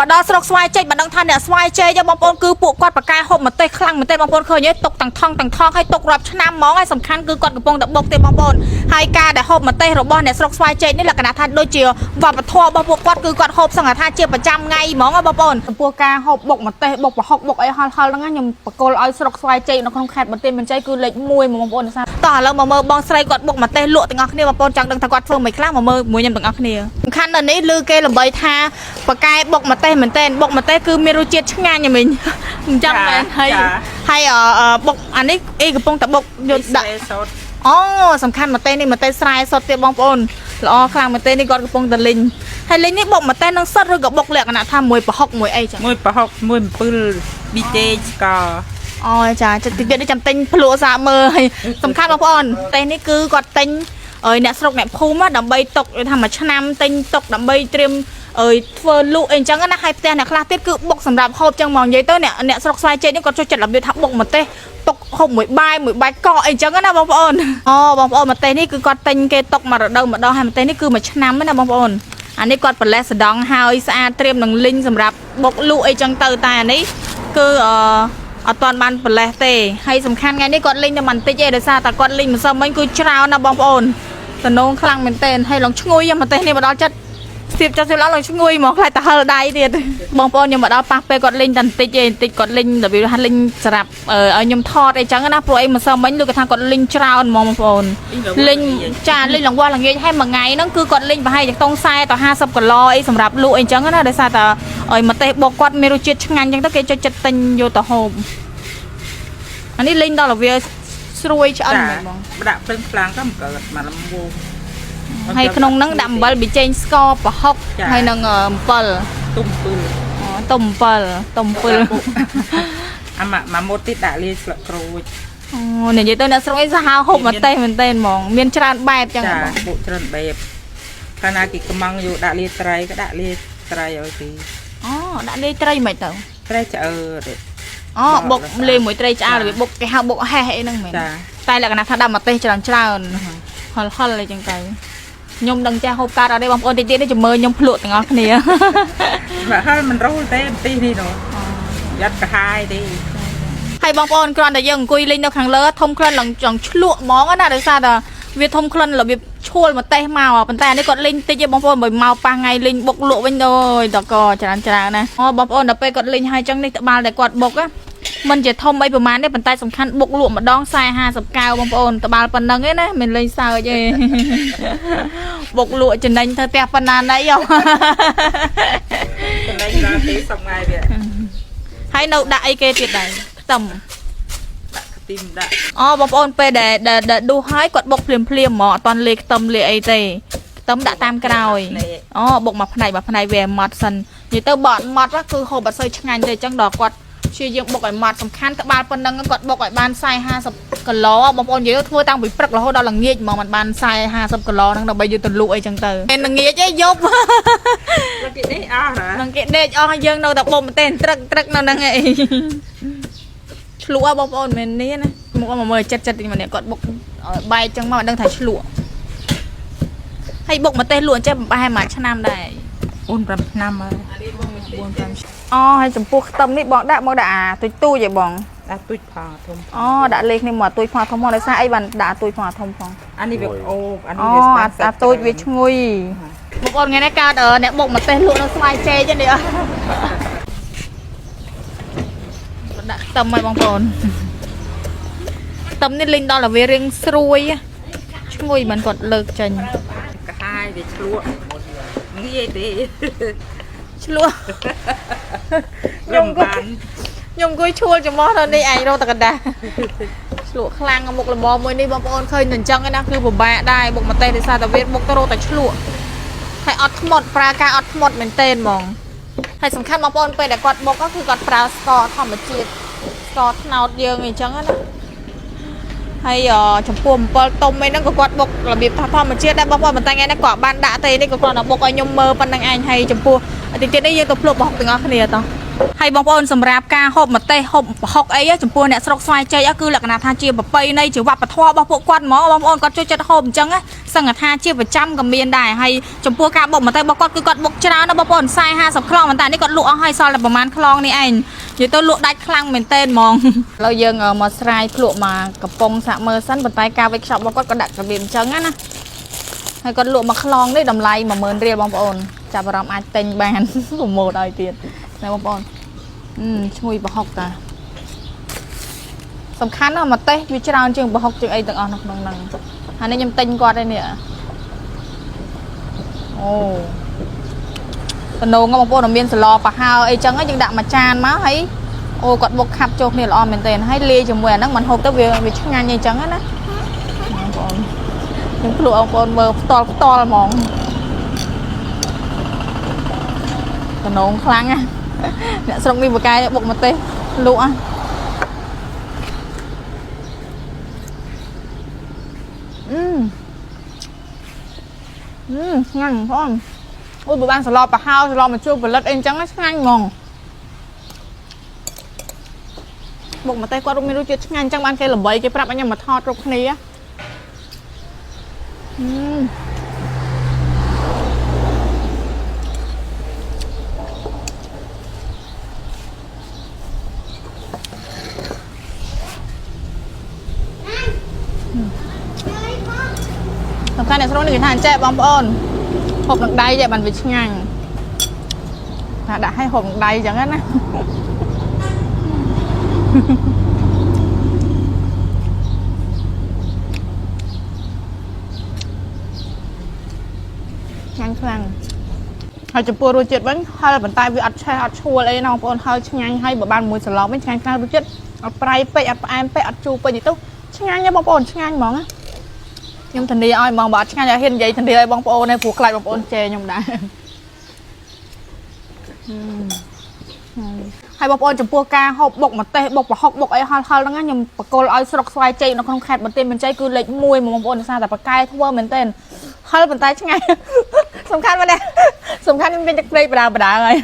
មកដល់ស្រុកស្វាយចេកមិនដឹងថាអ្នកស្វាយចេកទេបងប្អូនគឺពួកគាត់ប្រកែហូបម្ទេសខ្លាំងមែនទេបងប្អូនឃើញទេទុកទាំងថងទាំងថងហើយទុករាប់ឆ្នាំហ្មងហើយសំខាន់គឺគាត់កំពុងតែបុកទេបងប្អូនហើយការដែលហូបម្ទេសរបស់អ្នកស្រុកស្វាយចេកនេះលក្ខណៈថាដូចជាវប្បធម៌របស់ពួកគាត់គឺគាត់ហូបសង្ឃថាជាប្រចាំថ្ងៃហ្មងហ៎បងប្អូនចំពោះការហូបបុកម្ទេសបុកប្រហុកបុកអីហល់ហល់ហ្នឹងណាខ្ញុំបកគលឲ្យស្រុកស្វាយចេកនៅក្នុងខេត្តបន្ទាយមានជ័យគឺលេខ1ហ្មងបងប្អូនដោយសារតោះឥឡូវមកមើលបងស្រីគាត់បុកម្ទេសលក់ទាំងអស់គ្នាបងប្អូនចង់ដឹងថាគាត់ធ្វើមិនខ្លះមកមើលមួយខ្ញុំទាំងអស់គ្នាសំខាន់នៅនេះឮគេល្បីថា បកកែបុកម្ទេសមែនតើបុកម្ទេសគឺមានរសជាតិឆ្ងាញ់ហ្មិញអញ្ចឹងមែនហើយហើយអឺបុកអានេះអីកំពុងតែបុកយកដាក់ សូត្រ អូសំខាន់ម្ទេសនេះម្ទេសស្រែសុតទៀតបងប្អូនល្អខ្លាំងម្ទេសនេះគាត់កំពុងតែលីងហើយលីងនេះបុកម្ទេសនឹងសុតឬក៏បុកលក្ខណៈថាមួយប្រហុកមួយអីចឹង មួយប្រហុកមួយអំពិលប៊ីចេងស្ករ អូចាចិត្តតិចទៀតនេះចាំទិញភ្លក់សាកមើលហើយសំខាន់បងប្អូនម្ទេសនេះគឺគាត់ទិញអើយអ្នកស្រុកអ្នកភូមិដើម្បីទុកថាមួយឆ្នាំទិញទុកដើម្បីត្រៀមអើយធ្វើលក់អីចឹងណាហើយផ្ទះអ្នកខ្លះទៀតគឺបុកសម្រាប់ហូបចឹងហ្មងនិយាយទៅអ្នកអ្នកស្រុកស្វាយចេកនេះគាត់ចូលចិត្តរបៀបថាបុកម្ទេសទុកហូបមួយបាយមួយបាយកកអីចឹងណាបងប្អូនអូបងប្អូនម្ទេសនេះគឺគាត់ទិញគេទុកមួយរដូវម្ដងហើយម្ទេសនេះគឺមួយឆ្នាំណាបងប្អូនអានេះគាត់ប្រលេះសដងហើយស្អាតត្រៀមនឹងលីងសម្រាប់បុកលក់អីចឹងទៅតែអានេះគឺអឺអត់ទាន់បានប្រលេះទេហើយសំខាន់ថ្ងៃនេះគាត់លីងតែបន្តិចទេដោយសារតែគាត់លីងម្សិលមិញគឺច្រើនណាស់បងប្អូនតំណងខ្លាំងមែនទែនហើយឡងឈ្ងុយម្ទេសនេះមកដល់ចិត្ត ស្ទាបចុះស្ទាបឡើងឡើងឈ្ងុយហ្មងខ្លាចតែហិលដៃទៀតបងប្អូនខ្ញុំមកដល់ប៉ះពេលគាត់លេងតែបន្តិចទេបន្តិចគាត់លេងរបៀបថាលេងសម្រាប់ឲ្យខ្ញុំថតអីចឹងណាព្រោះអីម្សិលមិញលោកគាត់ថាគាត់លេងច្រើនហ្មងបងប្អូនលេងចាលេងលង្វាស់ល្ងាចហើយមួយថ្ងៃហ្នឹងគឺគាត់លេងប្រហែលជាតុង40ទៅ50គីឡូអីសម្រាប់លក់អីចឹងណាដោយសារតែឲ្យម្ទេសបុកគាត់មានរសជាតិឆ្ងាញ់ចឹងទៅគេចុចចិត្តទិញយកទៅហូបអានេះលេងដល់វាស្រួយឆ្អិនហ្មងបង ដាក់ភ្លើងខ្លាំងក៏មិនកើតមកលំវង ហើយក្នុងហ្នឹងដាក់អំបិលប៊ីចេងស្ករប្រហុកហើយនឹងអំពិល ទុំអំពិល អូទុំអំពិលទុំអំពិល អាម៉ាក់មួយមុតទៀតដាក់លាយស្លឹកក្រូច អូនិយាយទៅអ្នកស្រុកអីសាហាវហូបម្ទេសមែនទែនហ្មងមានច្រើនបែបចឹង ចា ហ៎បង បុកច្រើនបែបកាលណាគេកំងយកដាក់លាយត្រីក៏ដាក់លាយត្រីឲ្យគេ អូដាក់លាយត្រីមិនទៅ ត្រីឆ្អើរទេ អូបុកលាយមួយត្រីឆ្អើររបៀបបុកគេហៅបុកហេះអីហ្នឹងមែន ចា តែលក្ខណៈថាដាក់ម្ទេសច្រើនច្រើនហល់ហល់អីចឹងទៅខ្ញុំដឹងចេះហូបកើតអត់ទេបងប្អូនតិចទៀតនេះចាំមើលខ្ញុំភ្លក់ទាំងអស់គ្នា បើហល់មិនរូលទេម្ទេសនេះនោះយ៉ាត់កាហាយទេ ហើយបងប្អូនគ្រាន់តែយើងអង្គុយលេងនៅខាងលើធំក្លិនឡើងចង់ឆ្លក់ហ្មងណាដោយសារតែវាធំក្លិនរបៀបឈួលម្ទេសមកប៉ុន្តែអានេះគាត់លេងតិចទេបងប្អូនបើមកប៉ះថ្ងៃលេងបុកលក់វិញទៅអើយតកច្រើនច្រើនណាអូបងប្អូនដល់ពេលគាត់លេងហើយចឹងនេះត្បាល់តែគាត់បុកណាមិនជាធំអីប្រហែលទេប៉ុន្តែសំខាន់បុកលក់ម្ដង40 50កៅបងប្អូនត្បាល់ប៉ុណ្ណឹងឯណាមិនលេងសើចទេ បុកលក់ចំណេញធ្វើផ្ទះប៉ុណ្ណាណីហ៎ ចំណេញដល់ទេសុំថ្ងៃវា ហើយនៅដាក់អីគេទៀតដែរខ្ទឹម ដាក់ខ្ទឹមដាក់ អូបងប្អូនពេលដែលដែលដែលដួសហើយគាត់បុកភ្លាមភ្លាមហ្មងអត់តន់លាយខ្ទឹមលាយអីទេខ្ទឹមដាក់តាមក្រោយអូបុកមួយផ្នែកមួយផ្នែកវាឲ្យម៉ត់សិននិយាយទៅបើអត់ម៉ត់គឺហូបអត់សូវឆ្ងាញ់ទេអញ្ចឹងដល់គាត់ព្យាយាមបុកឲ្យម៉ត់សំខាន់ក្បាលប៉ុណ្ណឹងគាត់បុកឲ្យបាន40 50គីឡូបងប្អូននិយាយទៅធ្វើតាំងពីព្រឹករហូតដល់ល្ងាចហ្មងมันបាន40 50គីឡូហ្នឹងដើម្បីយកទៅលក់អីចឹងទៅពេលល្ងាចឯងយប់ แล้วគេនេះអស់ហ៎ នឹងគេដេកអស់ហើយយើងនៅតែបុកម្ទេសត្រឹកត្រឹកនៅហ្នឹងឯងឆ្លក់ហ៎បងប្អូនមែននេះណាមកមកមើលចិត្តចិត្តទីម្នាក់គាត់បុកឲ្យបែកចឹងមកមិនដឹងថាឆ្លក់ហើយបុកម្ទេសលក់អញ្ចេះប្រហែលមួយឆ្នាំដែរ 4 5ឆ្នាំហើយ 4 5អូហើយចំពោះខ្ទឹមនេះបងដាក់មកដាក់អាទុយទូចឯងបង ដាក់ទូចផងធំ អូដាក់លេខនេះមកអាទូចផងធំផងដោយសារអីបានដាក់អាទូចផងធំផង អានេះវាអូបអានេះ អូ វាស្បា អាអាទូចវាឈ្ងុយបងប្អូនថ្ងៃនេះកើតអ្នកបុកម្ទេសលក់នៅស្វាយចេកនេះអដាក់ខ្ទឹមឲ្យបងប្អូនខ្ទឹមនេះលេងដល់តែវារៀងស្រួយឈ្ងុយមិនគាត់លើកចេញ កាហាយវាឆ្លក់ងាយទេ ឆ្លក់ ខ្ញុំក៏ បាន ខ្ញុំអង្គុយឈួលច្រមុះនៅនេះឯងរកតកដាឆ្លក់ខ្លាំងមុខរបរមួយនេះបងប្អូនឃើញតែអញ្ចឹងឯណាគឺពិបាកដែរបុកម្ទេសដោយសារតែវាបុកទៅរកតែឆ្លក់ហើយអត់ធ្មត់ប្រើការអត់ធ្មត់មែនទែនហ្មងហើយសំខាន់បងប្អូនពេលដែលគាត់បុកគឺគាត់ប្រើស្ករធម្មជាតិស្ករត្នោតយើងអីចឹងណាហើយចំពោះអំពិលទុំអីហ្នឹងក៏គាត់បុករបៀបថាធម្មជាតិដែរបងប្អូនប៉ុន្តែថ្ងៃនេះគាត់បានដាក់ទេនេះក៏គាត់តែបុកឲ្យខ្ញុំមើលប៉ុណ្្នឹងឯងហើយចំពោះទីទៀតនេះយើងទៅភ្លក់បោកទាំងអស់គ្នាតោះ ហើយបងប្អូនសម្រាប់ការហូបម្ទេសហូបប្រហុកអីចំពោះអ្នកស្រុកស្វាយជ័យគឺលក្ខណៈថាជាប្រពៃណីជាវប្បធម៌របស់ពួកគាត់ហ្មងបងប្អូនគាត់ចូលចិត្តហូបអញ្ចឹងសឹងថាជាប្រចាំក៏មានដែរហើយចំពោះការបុកម្ទេសរបស់គាត់គឺគាត់បុកច្រើនណាស់បងប្អូន40 50ខ្លងប៉ុន្តែនេះគាត់លក់អស់ហើយសល់តែប្រហែលខ្លងនេះឯងនិយាយទៅលក់ដាច់ខ្លាំងមែនទែនហ្មងឥឡូវយើងមកស្រាយភ្លក់មកកំប៉ុងសាក់មើលសិនប៉ុន្តែការវេចខ្ចប់របស់គាត់ក៏ដាក់របៀបអញ្ចឹងណាហើយគាត់លក់មកខ្លងនេះតម្លៃ10000រៀលបងប្អូនចាប់អារម្មណ៍អាចទិញបាន ប្រម៉ូទឲ្យទៀតណាបងប្អូន អឺឈ្ងុយប្រហុកតាសំខាន់ណាស់ម្ទេសវាច្រើនជាងប្រហុកជាងអីទាំងអស់នៅក្នុងហ្នឹងហើយនេះខ្ញុំទិញគាត់ឯនេះអូតំណងបងប្អូនមានសឡប្រហើអីចឹងយើងដាក់មួយចានមកហើយអូគាត់បុកខាប់ចូលគ្នាល្អមែនទែនហើយលាយជាមួយអាហ្នឹងមិនហូបទៅវាវាឆ្ងាញ់អីចឹងណាបងប្អូនខ្ញុំភ្លក់បងប្អូនមើលផ្ទាល់ផ្ទាល់ហ្មងតំណងខ្លាំងណា អ្នកស្រុកនេះបកែបុកម្ទេសលក់อ่ะអឺអឺឆ្ងាញ់បងអូយបើបានសឡប្រហើសឡមកជួបផលិតអីអញ្ចឹងឆ្ងាញ់ហ្មងបុកម្ទេសគាត់មានរសជាតិឆ្ងាញ់អញ្ចឹងបានគេល្បីគេប្រាប់ឲ្យខ្ញុំមកថតរូបគ្នាអឺសំខាន់អ្នកស្រុកនេះគេថាអញ្ចេះបងប្អូនហូបនឹងដៃចេះបានវាឆ្ងាញ់ថាដាក់ឲ្យហូបនឹងដៃអញ្ចឹងណា ឆ្ងាញ់ខ្លាំងហើយចំពោះរសជាតិវិញហឹរប៉ុន្តែវាអត់ឆេះអត់ឈួលអីណាបងប្អូនហើយឆ្ងាញ់ហើយបើបានមួយសឡុកវិញឆ្ងាញ់ខ្លាំងរសជាតិអត់ប្រៃពេកអត់ផ្អែមពេកអត់ជូរពេកទេទៅឆ្ងាញ់ណាស់បងប្អូនឆ្ងាញ់ហ្មងណាខ្ញុំធានាឲ្យហ្មងបើអត់ឆ្ងាញ់ឲ្យហ៊ាននិយាយធានាឲ្យបងប្អូនឯងព្រោះខ្លាចបងប្អូនជេរខ្ញុំដែរហើយបងប្អូនចំពោះការហូបបុកម្ទេសបុកប្រហុកបុកអីហល់ហល់ហ្នឹងណាខ្ញុំបកគលឲ្យស្រុកស្វាយជ័យនៅក្នុងខេត្តបន្ទាយមានជ័យគឺលេខ1ហ្មងបងប្អូនដោយសារតែប៉ាកែធ្វើមែនទែនហល់ប៉ុន្តែឆ្ងាញ់ សំខាន់មែនទេសំខាន់ខ្ញុំមានទឹកព្រៃបដាបដាហើយ